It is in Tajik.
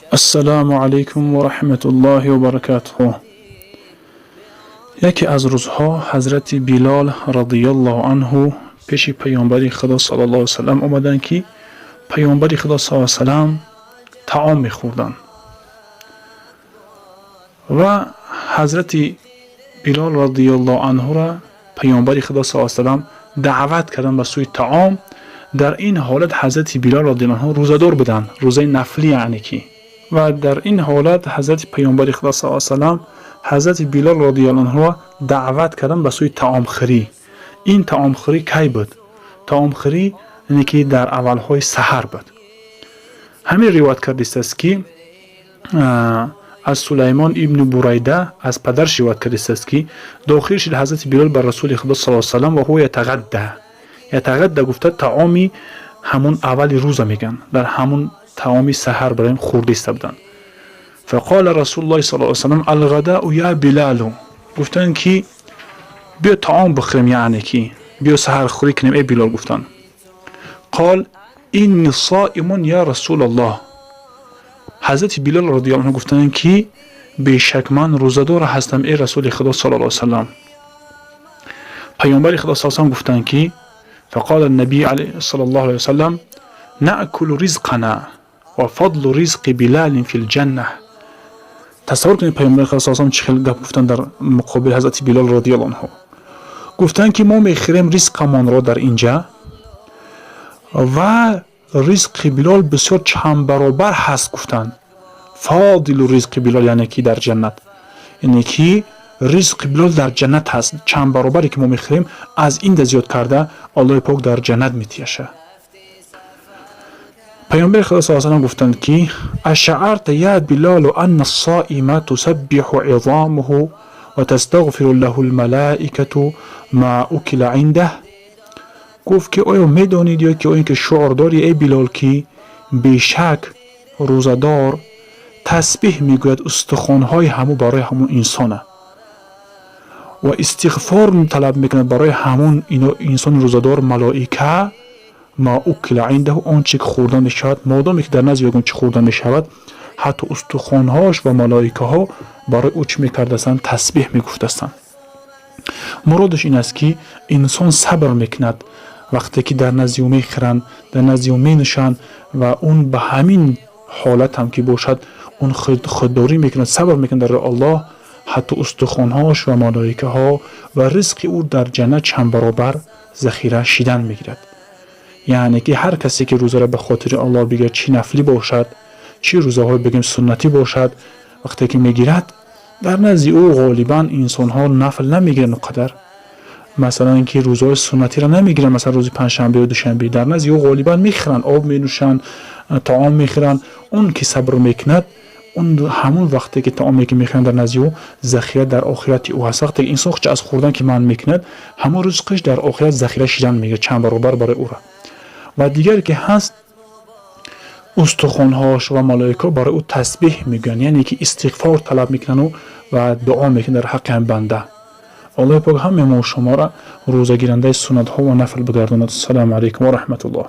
Ассалому алайкум ва раҳматуллоҳи ва баракатуҳ. Яке аз рӯзҳо ҳазрати Билол радиаллоҳу анҳу пеши паёмбари Худо саллаллоҳу алайҳи васаллам омаданд, ки паёмбари Худо саллаллоҳу алайҳи васаллам таом мехӯрданд ва ҳазрати Билол радиаллоҳу анҳура паёмбари Худо саллаллоҳу алайҳи васаллам даъват карданд ба сӯи таом. Дар ин ҳолат ҳазрати Билол радиаллоҳу анҳу рӯзадор буданд, рӯзаи нафлӣ, яъне ки. Ва дар ин ҳолат ҳазрати паёмбари Худо саллаллоҳу алайҳи васаллам ҳазрати Билол радиаллоҳу анҳуро даъват карданд ба сӯи таомхӯрӣ. Ин таомхӯрӣ кай буд? Таомхӯрӣ, яъне ки, дар аввалҳои саҳар буд. Ҳамин ривоят кардистааст, ки аз Сулаймон ибни Бурайда аз падараш ривоят кардистааст, ки дохил шуд ҳазрати Билол ба Расули Худо саллаллоҳу алайҳи васаллам ва ҳува ятағадда. Ятағадда гуфта, таоми ҳамун аввали рӯза мегӯянд, дар ҳамун таоми саҳар бароим хӯрдиста буданд. Фақола Расулуллоҳи саллаллоҳу алайҳи васаллам: «Алғадаъу я Билалу». Гуфтанд, ки биё, таом бихӯрем, яъне ки биё, саҳархӯрӣ кунем, эй Билол, гуфтанд. Қол: «Инни соимун, я Расулаллоҳ». Ҳазрати Билол радиаллоҳу анҳу гуфтанд, ки бешак ман рӯзадор ҳастам, эй Расули Худо саллаллоҳу алайҳи васаллам. Паёмбари Худо саллаллоҳу гуфтанд, ки фақола наби саллаллоҳу алайҳи васаллам: «Наъкулу ризқана ва фадлу ризқи Билалин фил ҷанна». Тасаввур кунед, паёмбари Худо саллаллоҳу чӣ хел гап гуфтанд дар муқобили ҳазрати Билол радиаллоҳу анҳу. Гуфтанд, ки мо мехӯрем ризқамонро дар инҷа ва ризқи Билол бисёр чанд баробар ҳаст, гуфтанд. Фодилу ризқи Билол, яъне ки дар ҷаннат, яъне ки ризқи Билол дар ҷаннат ҳаст. Чанд баробаре ки мо мехӯрем, аз инда зиёд карда Аллоҳи пок дар ҷаннат метияша. Паёмбари Худо саллаллоҳу алайҳи васаллам гуфтанд, ки ашаарта я Билолу анна ссоима тусаббиҳу изомуҳу ва тастағфиру лаҳу лмалаикату ма укила индаҳ. Гуфт, ки оё медонид ё ки оё ки шуъур дорӣ, эй Билол, ки бешак рӯзадор тасбиҳ мегӯяд устухонҳои ҳамун барои ҳамун инсона ва истиғфор талаб мекунад барои ҳамун инсони рӯзадор малоика ма укила индаҳу, он чи ки хӯрда мешавад, модоме ки дар назди ягон чи хӯрда мешавад, ҳатто устухонҳош ва малоикаҳо барои ӯ чӣ мекардастанд? Тасбиҳ мегуфтастанд. Муродаш ин аст, ки инсон сабр мекунад, вақте ки дар назди ӯ мехӯранд, дар назди ӯ менӯшанд ва он ба ҳамин ҳолат ҳам ки бошад, он худдорӣ мекунад, сабр мекунад дар роҳи Аллоҳ, ҳатто устухонҳош ва малоикаҳо ва ризқи ӯ дар ҷаннат чанд баробар захира шидан мегирад. Яъне ки ҳар касе ки рӯзаро ба хотири Аллоҳ бигирад, чӣ нафлӣ бошад, чӣ рӯзаҳои бигем суннатӣ бошад, вақте ки мегирад, дар назди ӯ ғолибан инсонҳо нафл намегиранд он қадар, масалан, ки рӯзаҳои суннатиро намегиранд, масалан, рӯзи панҷшанбею душанбе дар назди ӯ ғолибан мехӯранд, об менӯшанд, таом мехӯранд. Он ки сабр мекунад, он ҳамун вақте ки таоме ки мехӯранд дар назди ӯ, захира дар охирати ӯ ҳаст. Вақте ки инсон худша аз хӯрдан ки манъ мекунад, ҳамон ризқиш дар охират захира шидан мегирад чанд баробар барои ӯра. Ва дигар ки ҳаст, устухонҳош ва малоикаҳо барои ӯ тасбиҳ мегӯянд, яъне ки истиғфор талаб мекунану ва дуо мекунанд дар ҳаққи ҳам банда. Аллоҳи пок ҳамаи мо шуморо рӯзагирандаи суннатҳо ва нафл бигардонад. Ассалому алайкум ва раҳматуллоҳ.